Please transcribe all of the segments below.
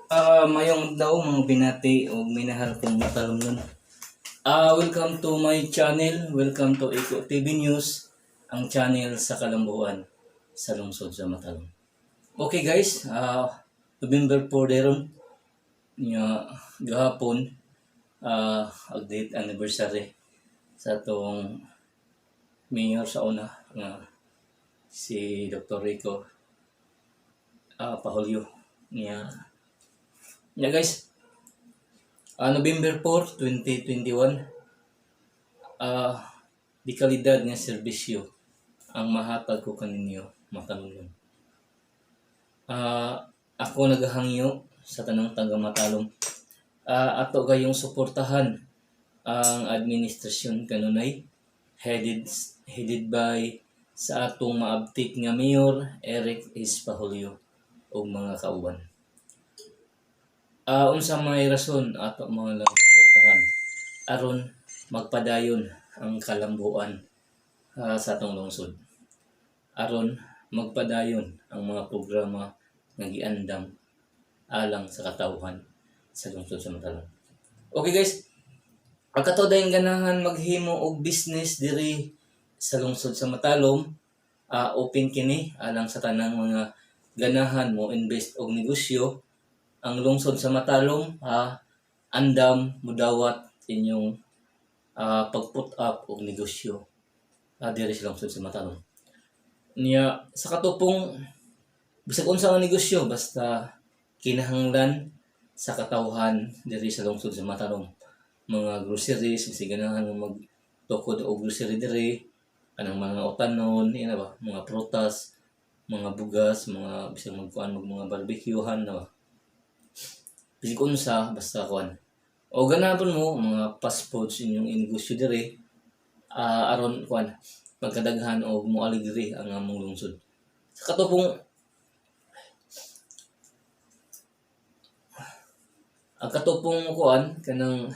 Mayong daw mga binati o minahal kong matalumnon. Welcome to my channel. Welcome to Eco TV News, ang channel sa Kalambuan sa lungsod sa Matalom. Okay guys, November 4 deron nya gahapon, ag date anniversary sa atong mayor sa una nga si Dr. Rico Pahulyo niya. Yeah guys, November 4, 2021, di kalidad nga serbisyo ang mahatag ko kaninyo matalungon. Ako nagahangyo sa tanang taga Matalom. Ato gayong suportahan ang administrasyon kanunay headed headed by sa atong maabtik nga mayor Eric S. Pahulyo ug mga kauban. Unsa may rason ato mga lang suportahan aron magpadayon ang kalambuan sa atong lungsod. Aron magpadayon ang mga programa nga giandam alang sa katawhan sa lungsod sa Matalom. Okay guys, ang kato dayong ganahan maghimo og business diri sa lungsod sa Matalom, open kini alang sa tanang mga ganahan mo invest og negosyo. Ang lungsod sa Matalom, andam mudawat inyong pag-put up og negosyo diri sa lungsod sa Matalom. Niya sa katupong bisag unsa nga negosyo basta kinahanglan sa katawhan diri sa lungsod sa Matalom. Mga groceries, bisag ganahan mo magtukod og grocery diri, anang mga utanon, ina ba, mga prutas, mga bugas, mga bisag magkuan mag mga barbecuehan na ba. Bisag unsa basta kuan. O ganahan mo mga fast foods inyong inegosyo diri, aron kuan magkadaghan og moaligre diri ang among lungsod. Sa katupong ang katupong kuan kanang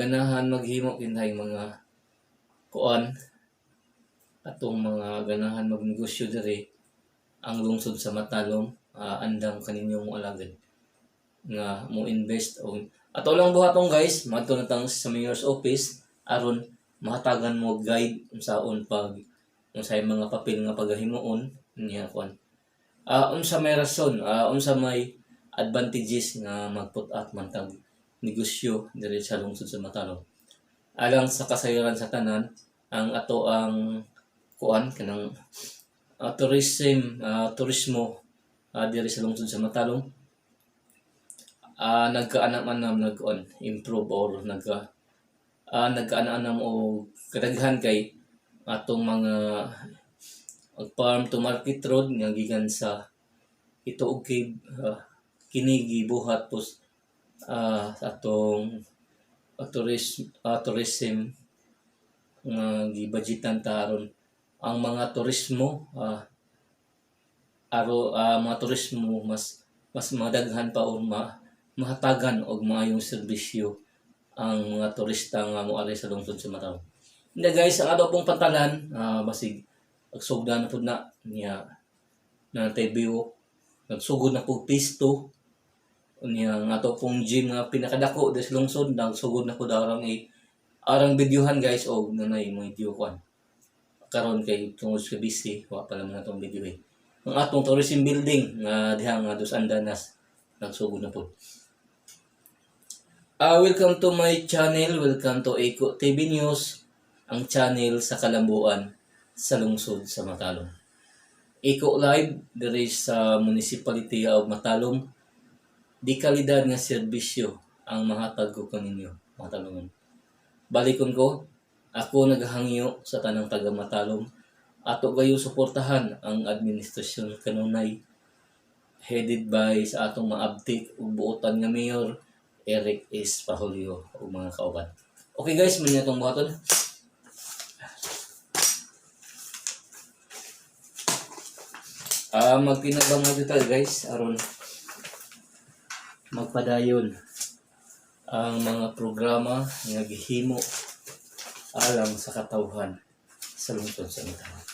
ganahan maghimo kinhay mga kuan atong mga ganahan magnegosyo diri ang lungsod sa Matalom, andam kaninyo mo alagad nga mo invest og ato lang buhaton guys, madto na tang sa mayor's office aron mahatagan mo og guide unsaon pag unsay mga papel nga pagahimuon niya kuan. Unsa may rason, unsa may advantages nga mag-put up man tag negosyo diri sa lungsod sa Matalom? Alang sa kasayuran sa tanan, ang ato ang kuan kanang tourism, turismo diri sa lungsod sa Matalom, nagkaanam-anam nag kuan improve or nagkaanam-anam og kadaghan kay atong mga farm to market road nga gikan sa Ituog Cave, kini gibuhat pos sa atong tourism nga gibudgetan ta aron ang mga turismo, aro mga turismo mas mas madaghan pa or mahatagan og maayong serbisyo ang mga turista nga moari sa lungsod sa Matalom. Hindi guys, ang ato pong pantalan, basig agsugda na pud na niya na biwok, nagsugod na pud pisto niya. Ang ato pong gym nga pinakadako des lungsod nagsugod na pud arang i arang videohan guys og nanay mo video kuan karon kay tungod sa busy wa pa naman atong video eh. Ang atong tourism building nga diha nga Dos Andanas nagsugod na pud. Welcome to my channel. Welcome to Eco TV News, ang channel sa Kalambuan sa lungsod sa Matalom. Eco Live diri sa Municipality of Matalom. Di kalidad nga serbisyo ang mahatag ko kaninyo, Matalongon. Balikon ko, ako naghangyo sa tanang taga Matalom. Ato gayo suportahan ang administrasyon kanunay headed by sa atong maabtik ug buotan nga mayor Eric S. Pahulyo ug mga kauban. Okay guys, man itong buhaton. Magtinabang na dito guys aron magpadayon ang mga programa nga gihimo alang sa katawhan sa lungsod sa Matalom.